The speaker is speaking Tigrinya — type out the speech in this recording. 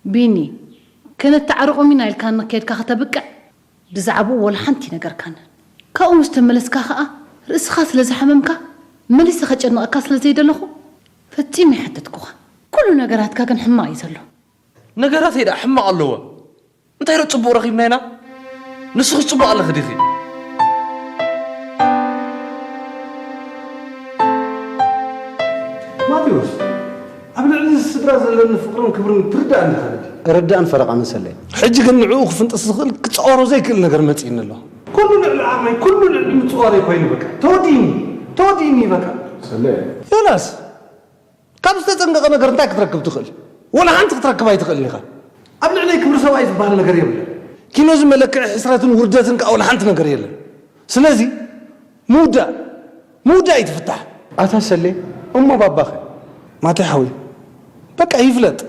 ቢኒ፣ ከነተዓርቖም ኢና ኢልካኒ ከድካ ከተብቅዕ፣ ብዛዕባኡ ወላ ሓንቲ ነገርካኒ። ካብኡ ምስ ተመለስካ ኸኣ፣ ርእስኻ ስለ ዝሓመምካ፣ መሊሰ ከጨንቐካ ስለ ዘይደለኹ፣ ፈጺመ ኣይሓተትኩኻን። ኩሉ ነገራትካ ግን ሕማቕ እዩ ዘሎ። ነገራተይ ደኣ ሕማቕ ኣለዎ? እንታይ ዶ ጽቡቕ ረኺብና ኢና? ንስኺስ ጽቡቕ ኣለኺ ዲኺ? ማቴዎስ፣ ኣብ ልዕሊ ስድራ ዘለኒ ፍቕርን ክብርን ትርዳእ እንዲኻ ልዲ። ርዳእን ፈረቓ መሰለይ። ሕጂ ግን ንዕኡ ክፍንጥስ ዝኽእል ክጻወሮ ዘይክእል ነገር መጺእኒ ኣሎ። ኩሉ ልዕሊ ዓቕመይ፣ ኩሉ ልዕሊ ምጽዋረይ ኮይኑ በቃ። ተወዲእኒ፣ ተወዲእኒ በቃ። ሰለ። ዮናስ፣ ካብ ዝተጸንቀቐ ነገር እንታይ ክትረክብ ትኽእል? ወላ ሓንቲ ክትረክብ ኣይትኽእልን ኢኻ። ኣብ ልዕለይ ክብሪ ሰብኣይ ዝበሃል ነገር የብለን። ኪኖዚ መለክዒ ሕስረትን ውርደትን ከኣ ወላ ሓንቲ ነገር የለን። ስለዚ ምውዳእ፣ ምውዳእ እዩ እቲ ፍታሕ። ኣታ ሰሌ፣ እሞ ባባኸ? ማቴ ሓወይ፣ በቃ ይፍለጥ።